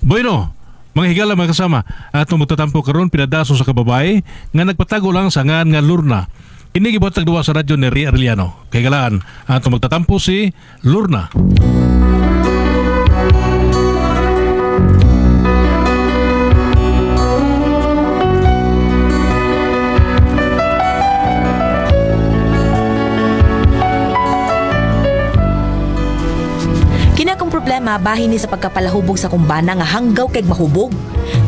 Bueno, mga higala, mga kasama, atong magtatampo karon pinadaso sa kababae nga nagpatago lang sa ngan nga Lorna. Kini gibuhatag duwa sa radyo ni Ria Arellano. Kay galaan, atong magtatampo si Lorna. Kini akong problema bahin ni sa pagkapalahubog sa kumbana nga hanggaw kay mahubog.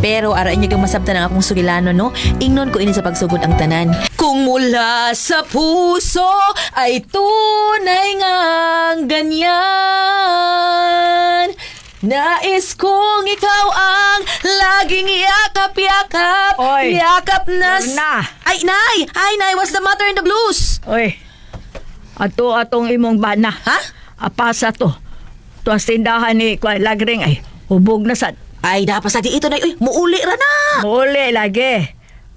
Pero ara inyo kang masabtan ang akong sugilano, no? Ingnon ko ini sa pagsugod ang tanan. Kung mula sa puso ay tunay ngang ganyan. Nais kong ikaw ang laging yakap-yakap. Oy, Yakap na. Lorna. Ay, Nay! Ay, Nay! What's the matter in the blues? Oy, ato atong imong bana. Ha? Apasa to. Tuwas tindahan ni Kuan Lagring ay hubog na sad. Ay, dapat sa di ito, Nay. Uy, muuli ra na! Muli lagi.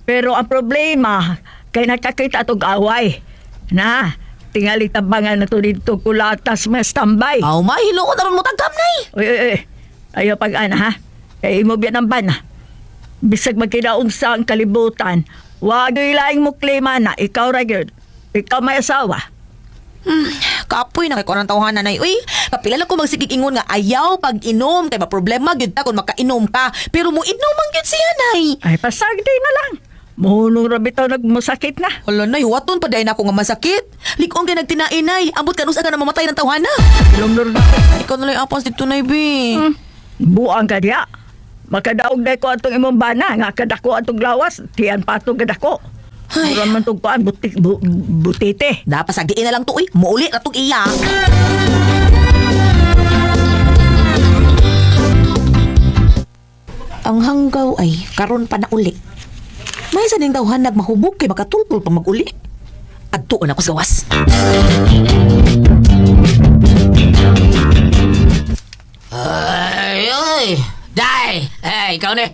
Pero ang problema, kay nakakita atong away. Na, tingali tabangan na to dito kulatas mas tambay. Aw, may hinuon na ron mo tagam, Nay! Oy, oy, oy. Ayaw pag ana ha. Kay imo biyan ang bana. Bisag magkinaunsa ang kalibutan, wag laing mo klima na ikaw ra gyud. Ikaw may asawa. Kapoy na kay ko ng tawhana, Nay. Uy, kapila lang ko magsigig ingon nga ayaw pag inom kay maproblema gyud ta kung makainom ka. Pero mo inom man gyud siya, Nay. Ay, pasagdi na lang. Muhunong ra bitaw nagmusakit na. Hala, Nay, huwaton pa dahil ako nga masakit. Likong kay nagtinain, Nay. Ambot kanus ka na mamatay ng tawhana. Ilong na. Ikaw na lang apas dito, Nay, bi. Buang ka diya. Makadaog na ko atong imong bana, nga kadako atong lawas, tiyan pa atong kadako. Mura man tong kuan, buti, butite. Dapat sagiin na lang to, uy. Muuli na tong iya. Ang hanggaw ay karon pa na uli. May sa ning tawhan nagmahubog kay makatultol pa mag-uli. Adtuon ako sa gawas. Ay, ay! Day! Hey, ikaw na.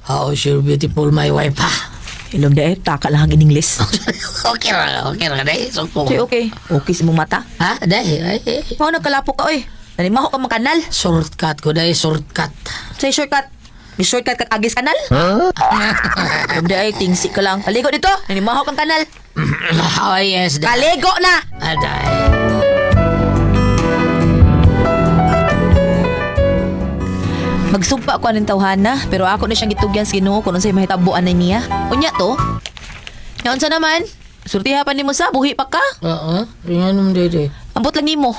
How sure beautiful my wife, ha? Ilong dae, taka lang ang in-English. Okay ra, day. So, ko. Okay, okay. Okay sa mong mata. Ha? Day, ay, ay. Mao nagkalapo ka, oy. Nanimaho ka mang kanal. Shortcut ko, day. Shortcut. Say shortcut. May shortcut ka agis kanal? Ilong dae, tingsi ka lang. Kaligo dito. Nanimaho kang kanal. Oh, yes, day. Kaligo na! Ah, day. Magsugpa ko aning tawhana, pero ako na siyang gitugyan sa Ginoo kung unsay mahitabuan na niya. Unya to. Nya unsa naman? Surtiha pa nimo sa buhi pa ka. Oo, ringan mo, day, day. Ambot lang nimo.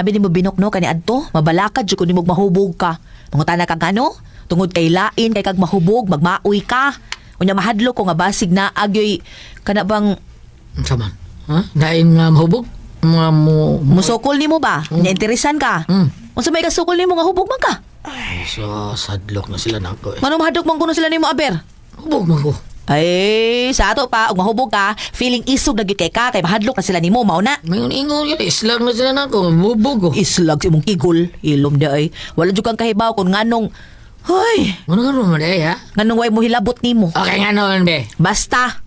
Abi nimo binok no kani adto, mabalakad jud kun nimo mahubog ka. Mangutana kag ano? Tungod kay lain kay kag mahubog, magmaoy ka. Unya mahadlok ko nga basig na agyoy kana bang Unsa man? Ha? Dain nga mahubog? Mga mo... musokol nimo ba? Nya interesan ka. Unsa may kasukol nimo nga hubog man ka? Ay, so, sadlok na sila nako eh. Manong mahadlok man kuno sila nimo aber? Hubog man ko. Ay, sa ato pa, ug mahubog ka, feeling isog na gyud kay ka kay mahadlok na sila nimo mao na. Ngayon, ingon yun. Islag na sila nako. Hubog ko. Islag sa imong kigol, ilom di ay. Wala jud kang kahibaw kung nganong Hoy, Ano nga naman, day, ha? nganong way mo hilabot nimo. Okay nga naman, be. Basta.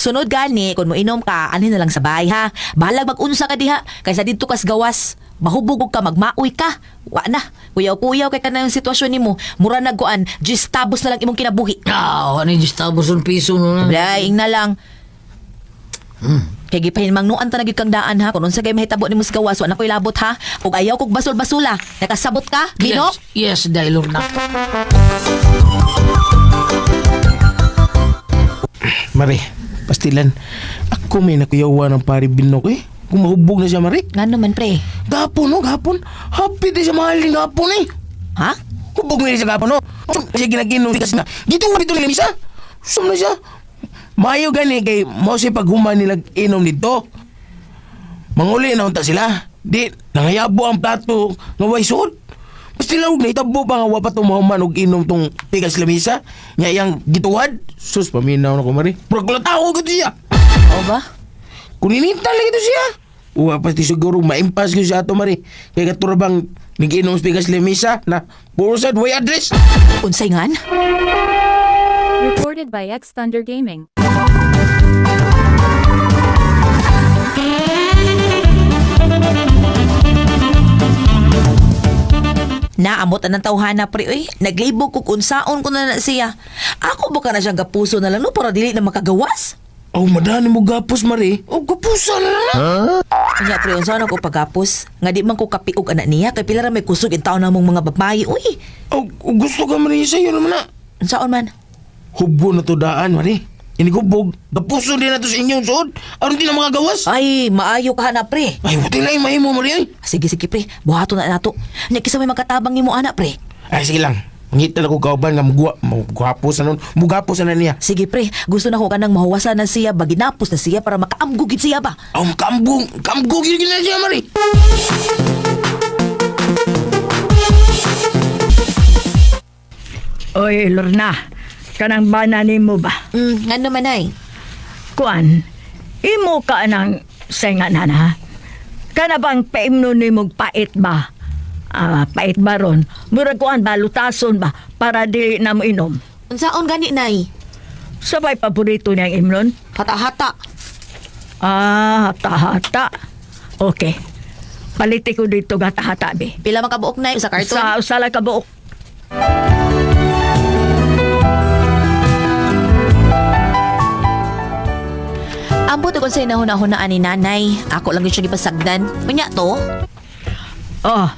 Sunod gani, kung moinom ka, anhin na lang sa bahay ha. Bahalag mag-unsa ka diha, kaysa didto kas gawas. Mahubog og ka, magmaoy ka. Wa na. Kuyaw-kuyaw kay kanang sitwasyon nimo. Mura na guan, tabos na lang imong kinabuhi. Ah, ano yung tapos yung piso no na. Blay, ing na lang. Kay gipahinmangnuan ta na gyud kang daan ha. Kung unsa kay mahitabo nimo sa gawas, wa na ko'y labot ha. Ug ayaw kog basol-basula. Nakasabot ka, Binok? Yes, yes, dahil na. Mare, pastilan. Ako may nakuyawa ng pare Binok eh. Kung mahubog na siya, Mare. Ngano man pre? Gapon, no? Gapon. Happy di siya mahalin gapon eh. Ha? Hubog na siya gapon, no? Siya ginaginom kasi na. Dito, dito nila misa. Sum na siya. Mayo gani kay mo siya paghuman nila inom nito. Manguli na unta sila. Di, nangayabo ang plato nga way suod. Basta og naitabo pa nga wa pa tumuhuman og inom tong tigas lamisa. Nya iyang gituwad. Sus, paminaw na ko, Mare. Puro tao ko siya. O ba? Kuninita lagi to siya. Uwa pati siguro maimpas ko siya ato, Mare. Kay katura bang nag-inom sa tigas lamisa na puro sad way address. Unsay ngan? Recorded by X Thunder Gaming. Naamot anang tawhana pre oy. Naglibog ko kung saon ko na na siya. Ako ba ka na siyang gapuso na lang no para dili na makagawas? Oh, madani mo gapos, Mari. Oh, gapusa na na. Unya pre, unsa na ko pagapos? Nga di man ko kapiog anak niya kay pila ra may kusog in taon namong mga babae uy. Oh, gusto ka, Mari, sa'yo naman na. Unsaon man? Hubbo na to daan, Mari. Inigubog, gapuso din na to sa inyong suod. Aron di na makagawas. Ay, maayo ka na pre. Ay, wala lang mahimo, Mari. Ay. Sige sige pre, buhaton na nato. Nya kisa may makatabang nimo ana pre. Ay, sige lang. Mangita na ko kauban nga mugwa, mugwapo sa nun, mugwapo sa na niya. Sige pre, gusto na ko kanang mahuwasan na siya, baginapos na siya para makaamgo gid siya ba. Ang kambong, kambong yun na siya, Mari. Oy, Lorna, kanang bana nimo ba? Ngano man ay? Kuan, imo ka nang senga na na. Kana bang paimno nimo pait ba? Ah, pait ba ron? Murag kuan ba, lutason ba? Para dili na mo inom. Unsaon gani nay? Sabay paborito niyang imnon? Hata-hata. Ah, hata-hata. Okay. Paliti ko dito gata-hata, be. Pila man kabuok nay sa karton? Sa usala ka buok. Ambot og unsay nahuna-hunaan ni nanay. Ako lang gyud siya gipasagdan. Unya to? Oh,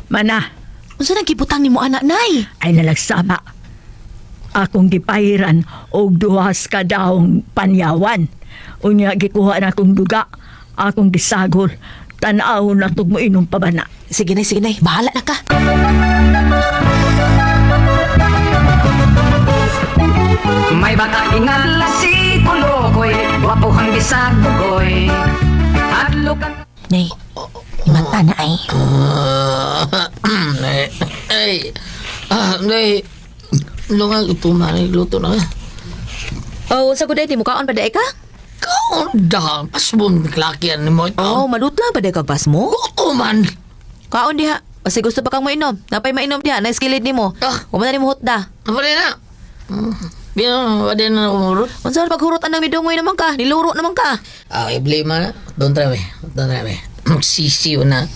mana. Unsa nang gibutang nimo anak nay? Ay nalagsama. Akong gipahiran og duhas ka dahong panyawan. Unya gikuha na akong duga, akong gisagol. Tanaw na tug mo inom pa ba na. Sige nay, sige nay, bahala na ka. May bata ingala si Kulokoy, gwapo kang bisag bugoy. Hadlok ang Nay, mata na ay. Ay, ay, ah, ay, lunga ito, Mari, luto na. Oh, sa kuday di mo kaon pa day ka? Kaon da, pasbon, klakian ni mo. Oh, malutla pa day ka bas mo? Oo man. Kaon diha. Kasi gusto pa kang mainom. Napay mainom diha, na skilid nimo. Ah. Wa man na nimo hutda. Apa rin na? Bino, wala na ako murot. Unsa man paghurot anang midungoy naman ka, niluro naman ka. Ah, problema na. Don't try me. Don't try me. Sisiw na.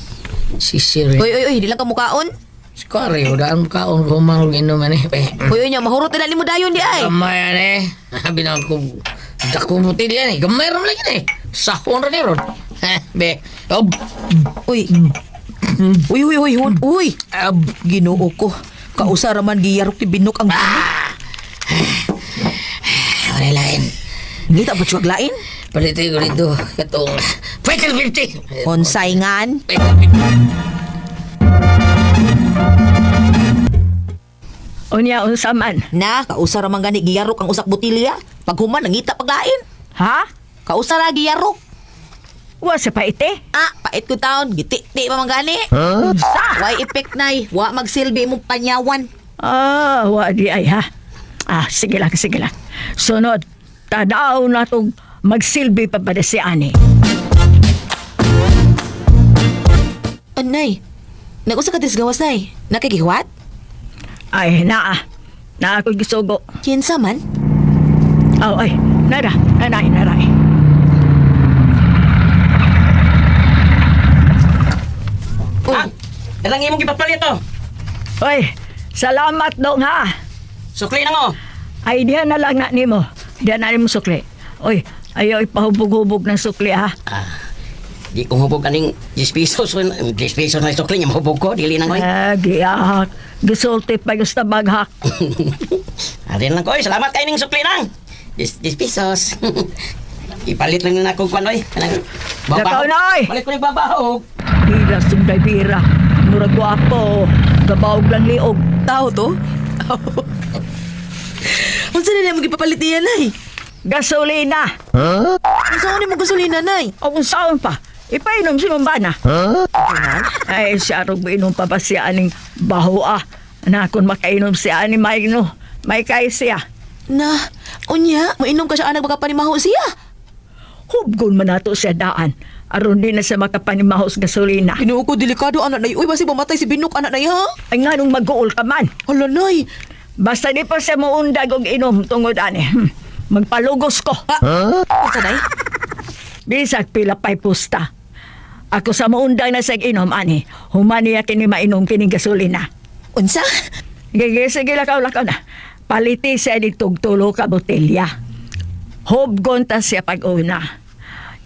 Sisiw rin. Uy, uy, uy, di lang ka mukaon. Skari, wala kaon ko man og inom ani. Eh, Uy, uy, nya mahurot na nimo dayon di ay. Gamay ani. Binang ko dako mo tili ani. Gamay ram lagi ni. Sahon ra ni ron. Eh, be. Ob. Uy. Uy, uy, uy, uy, uy. Ab. Ginoo ko. Kausa ra man giyarok ti binok ang Wala lain. Ngita ba siya lain? Palitoy ko dito katong Fatal 50. Unsay ngan? Fatal 50. Unya unsa man? Na, kausa ra man gani giyarok ang usak botilya. Paghuman nangita paglain. Ha? Kausa ra giyarok. Wa sa paite? Ah, pait ko taon, giti-ti pa man gani. Unsa? Why effect nay? Wa magsilbi imong panyawan. Ah, wa di ay ha. Ah, sige lang, sige lang. Sunod, tanaw na tong magsilbi pa ba na si ani. Anay, nag-usa ka disgawas nay. Nakikihuat? Ay, naa. Naa ako'y gisugo. Kinsa man? Oh, ay, nara, nanay, naray. Uy, Ilang imong gipapalit oh. Oy, salamat dong ha. Sukli na ngo. Ay, diyan na lang na nimo. Diyan na nimo sukli. Oy, ayaw ipahubog-hubog ng sukli ha. Ah, di ko hubog aning 10 pesos. 10 pesos na sukli niya mahubog ko dili na ngoy. Ah, giyak. Gisulti pa yung tabaghak. Arin lang ko oy, salamat kay ning sukli nang. 10 pesos. Ipalit lang na akong kwan oy. Kanang Lakaw na, oy. Palit ko ning babahog. Hila sunday bira. Murag gwapo. Gabawog lang liog. Tao to? Unsa na nimo gipapalit niya nay? Gasolina. Unsa ni mo gasolina nay? O kung saan pa. Ipainom si Mambana. Ay, siya arog inom pa ba siya aning baho ah. Na kung makainom siya ani may no. May kay siya. Na, unya, mainom ka siya anak baka panimaho siya. Hubgon man nato siya daan. Aron di na siya makapanimaho sa gasolina. Ginoo ko delikado anak nay. Uy, basi mamatay si Binok anak nay ha. Ay nga nung mag-uol ka man. Hala nay. Basta di pa siya muundag og inom tungod ani. Magpalugos ko. Ah, unsa nay? Bisag pila pa'y pusta. Ako sa maundang na sa inom ani. Human niya kini mainom kining gasolina. Unsa? Sige, sige, lakaw, lakaw na. Paliti siya ditog tulo ka botelya. Hubgon ta siya pag-una.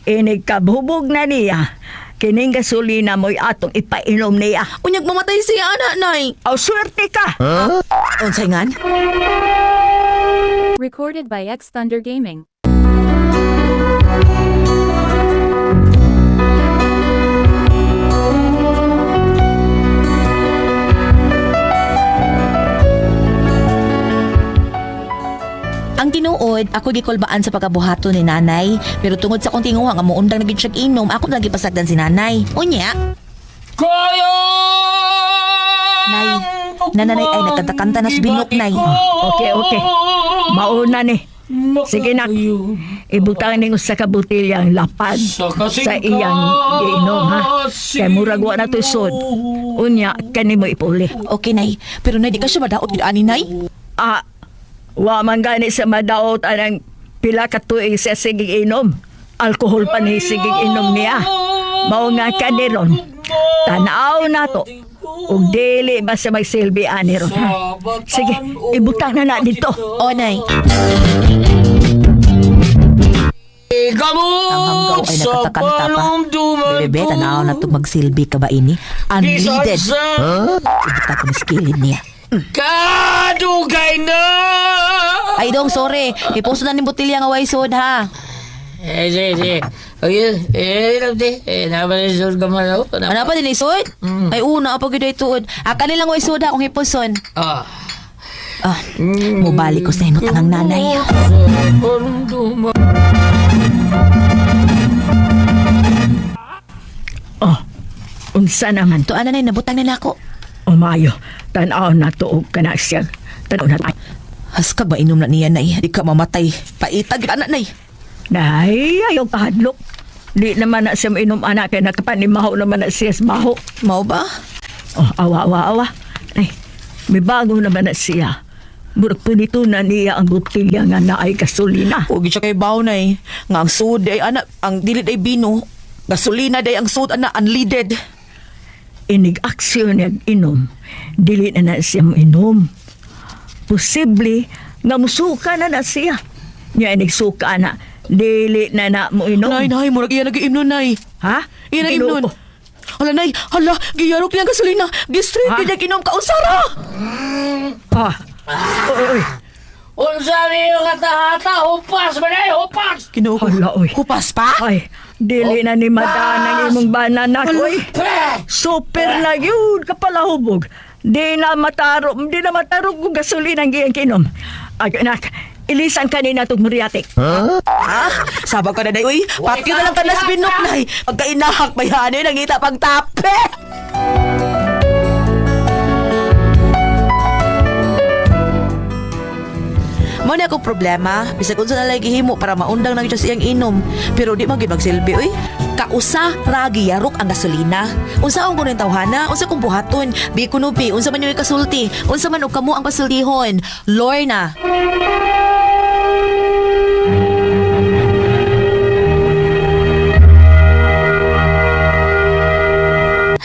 Inig kabhubog na niya, kining gasolina mo'y atong ipainom niya. Unyag mamatay siya ana, nay. Aw, swerte ka! Unsay ngan? Recorded by X Thunder Gaming. Ang tinuod, ako gikulbaan sa pagkabuhato ni nanay. Pero tungod sa akong tinguha nga muundang na gid siyag inom, ako lagi pasagdan si nanay. Unya, nay, nananay ay nagkanta-kanta na sa binok, nay. Okay, okay. Mauna ni. Sige nak. Ibutang ning usa ka botelya ang lapad sa iyang giinom ha. Kay murag wa na to'y sud. Unya kani mo ipuli. Okay, nay. Pero nay, di ka siya madaot gid ani, nay. Ah, wa man gani sa madaot anang pila ka tuig siya sigig inom. Alkohol pa ni sigig inom niya. Mao nga kani ron. Tanaw na to. Ug dili ba sa magsilbi ani ron ha. Sige, ibutang na na dito. O, nay. Ang hanggaw ay nagkatakanta pa. Bebe, tanaw na to magsilbi ka ba ini? Unleaded. Ibutang ko ni skillin niya. Kadugay na! Ay, dong, sorry. Ipuso na ni botelya nga way sod, ha? Eh, sige, sige. Okay, eh, labdi. Eh, naman yung ka man ako. Ano pa din isod? Ay, una, pa gyud ay tuod. Ah, kanilang way soda akong hipuson. Ah. Ah, mubalik ko sa inot ang nanay. Oh, unsa naman Tuan na, nay, nabutang na nako. Umayo, tanaw na to og kana siya. Tanaw na tayo. Haskag ba inom na niya, nay? Di ka mamatay. Paitag ka na, nay. Nay, ayaw kahadlok. Di naman na siya mainom anak kay nakapanimaho naman na siya sa baho. Mao ba? Oh, awa, awa, awa. Ay, may bago naman na siya. Murag punito na niya ang botelya nga naay gasolina. Huwag siya kay baw, nay. Nga ang sod ay anak, ang dili day bino. Gasolina day ang sod, ana, unleaded. Inig aksyon niya inom. Dili na na siya mainom. Posible nga musuka na na siya. Niya inig suka na. Dili na na mo inom. Nay, nay, murag iya nag-iimnon, nay. Ha? Iya nag-iimnon. Ginoo. Hala, nay, hala, giyarok niya ang gasolina. Gistraight Ha? niya inom ka, usara! Ah. Oy, oy. Unsa niyo katahata? Upas ba na? Upas! Ginoo ko. Hala, oy. Hupas pa? Ay, dili na ni Madan ang imong bananak, oy. Super na yun, kapalahubog. Di na mataro, di na mataro kung gasolina ang giyang kinom. Ay, anak, ilisan ka ni natong muriatik. Ha? Sabag ka na, day, uy. Patyo na lang ka nas binok, nay. Pagkainahak, bayani, nangita pang tape. Mo na akong problema, bisag unsa na lang gihimo para maundang na gyud siya sa iyang inom. Pero di man gyud magsilbi oy. Kausa ragi yarok ang gasolina. Unsa ang kuno tawhana, unsa kong buhaton, bi kuno bi, unsa man yung kasulti, unsa man og kamo ang pasultihon. Lorna.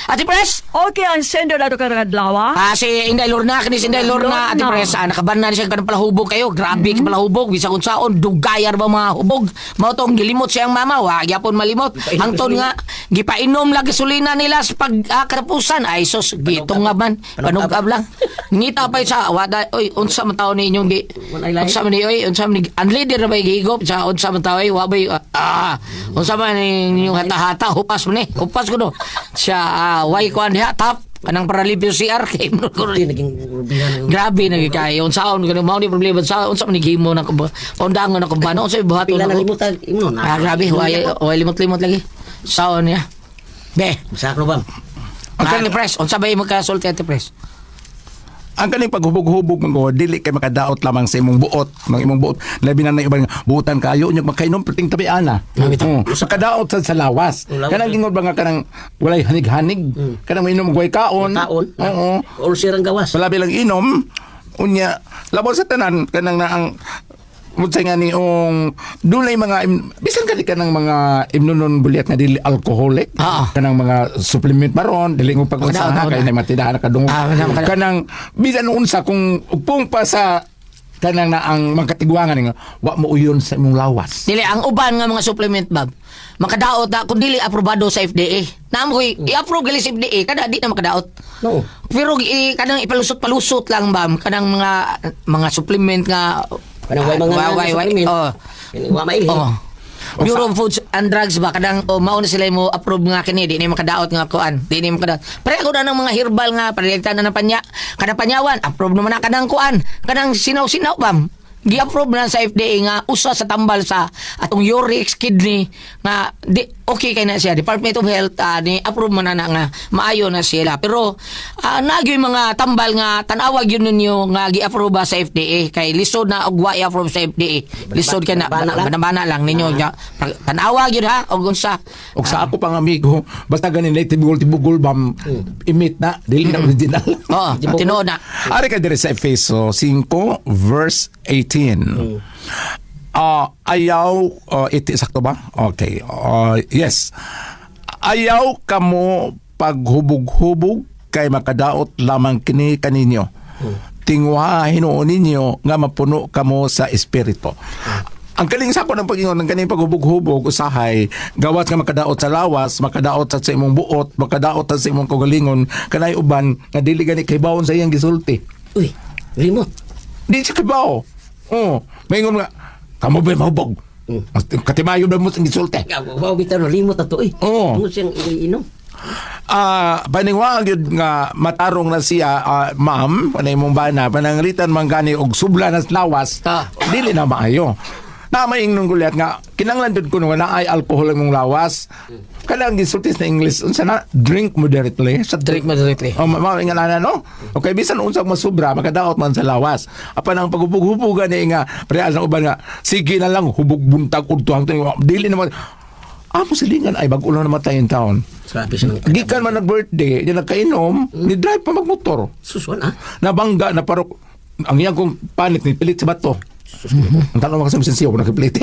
Ate Pres! Okay, ang sendo na ito karadlawa. Ah, si Inday Lorna, kini si Inday Lorna, Ate Lorna. Pres, ah, nakaban na siya kanang palahubog kayo. Grabe ka palahubog, bisag unsaon, dugayar ba mga hubog. Mao tong gilimot siyang mama, wa gyapon malimot. Hangton nga gipainom lang gasolina nila sa pag katapusan. Ay sus, gitong nga man, panugab lang. Ngita pa sa wada, oy, unsa man taon ninyong gi unsa man ni oy, unsa man ni unleader na ba gihigop sa unsa man taon, oy, wa ba unsa man inyong hata-hata, hupas man ni, hupas kuno. Siya way kuan diha tap kanang paralipyo CR kay Grabe na kay unsaon kuno mao ni problema sa unsa man ni gihimo na ko paundangon na ko ba no unsa buhaton Pila na na ko. limutan imo na. Ah, grabe way way limot-limot lagi. Saon niya. Be, Sakro ba? ang Ate Pres, unsa ba imo kasulti Ate Pres? Ang kaning paghubog-hubog man ko dili kay makadaot lamang sa imong buot, ng imong buot. Labi na na ibang buotan kayo nya makainom perting tabi ana. Ah, bitaw. Oo. Makadaot sad sa lawas. Lawas, Kanang gingon ba nga kanang walay hanig-hanig, kanang mainom og way kaon. Kaon. Oo. Ulcer ang gawas. Wala bilang inom. Unya, labaw sa tanan kanang na ang Unsa nga ni ong dunay mga bisan kani kanang mga imnonon buliat nga dili alcoholic, kanang mga supplement baron dili mo pag-unsa Madaot, kay madaot. na matidahan kadungog. Madaot. Kanang bisan unsa kung upong pa sa kanang na ang mga katigwangan nga wa mo uyon sa imong lawas. Dili ang uban nga mga supplement bab. Makadaot na kung dili aprobado sa FDA. Naam ko i-approve gali sa FDA kada di na makadaot. No. Pero kanang ipalusot-palusot lang bam kanang mga mga supplement nga. Kanang way mga way, way, supplement. Oh. Kani wa mailhi. Oh. Bureau of Foods and Drugs ba kanang oh, mao na sila mo approve nga kini di ni makadaot nga kuan di ni makadaot pre ako na ng mga herbal nga palitan na ng panya kanang panyawan approve naman na kanang kuan kanang sinaw-sinaw bam gi-approve na sa FDA nga usa sa tambal sa atong uric kidney nga di okay kay na siya. Department of Health ni approve man na, na nga maayo na sila, pero nagyoy mga tambal nga tan-awag yun ninyo nga gi-approve ba sa FDA kay lisod na og wa i-approve sa FDA, lisod kay na. Bana lang. Bana lang ninyo nga tan-awag yun ha og unsa. Og sa ako pang amigo, basta ganin na tibugol-tibugol bam imit na dili na original. Oo, tinuod na. Ari ka diri sa Efeso 5 verse 18. Ayaw iti sakto ba? Okay. Yes. Ayaw kamo paghubog-hubog kay makadaot lamang kini kaninyo. Tingwa hinuon ninyo nga mapuno kamo sa espiritu. Ang kaning sako ng pag-ingon ng kaning paghubog-hubog usahay gawas nga makadaot sa lawas, makadaot sa imong buot, makadaot sa imong kaugalingon, kanay uban nga dili gani kay bawon sa iyang gisulti. Uy, limot. Di siya kibaw. Oo. Maingon nga, kamo ba mahubog? Katimayo ba mo sa gisulti? Wow, bitaw no limot na to eh. Oo. Tungod siyang iinom. Paninguhaan gyud nga matarong na siya, ma'am, panay mong bana, pananglitan man gani og subla na lawas, dili na maayo. Na may ingnon gulyat nga kinanglan jud kuno nga naay alcohol ang imong lawas. Kanang gisulti sa English unsa na, drink moderately. Sa Drink moderately. Oh, mao nga na no. Okay, bisan unsang masubra makadaot man sa lawas. Apan ang paghubog-hubogan ni nga parehas ang uban nga sige na lang hubog buntag udto hangtod dili naman amo silingan ay bag-o lang namatay in taon. Grabe siya ng Gikan man nag-birthday, di nagkainom, ni drive pa magmotor. Susuan ah. Nabangga, naparok. Ang iyang kong panik, ni pilit sa bato. Ang tanong mga sa siyo, nakipilit.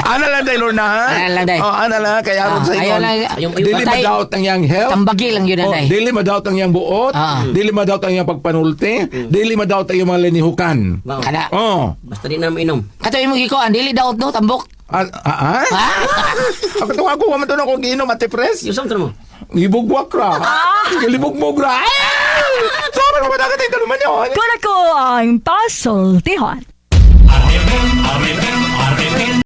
Ana lang day, Lorna, ha? Ana lang, day. Oh, ana lang, kaya aron sa Ayaw ingon. lang. Dili Patay. madaot ang iyang health. Tambagi lang yun, Oh, anay. dili madaot ang iyang buot. Dili madaot ang iyang pagpanulti. Dili madaot ang iyang mga linihukan. Kana. Oh. Basta di na mainom. Kato imong gikuan dili daot no tambok. Ah, ah? Ako to ako, wa man to na akong giinom, Ate Pres. Yusam to mo. Ibugwak ra. Gilibog mo ra. Sorry, wala ka tayo naman yun. Kuna ko ang pasultihon. RMN, RMN, RMN.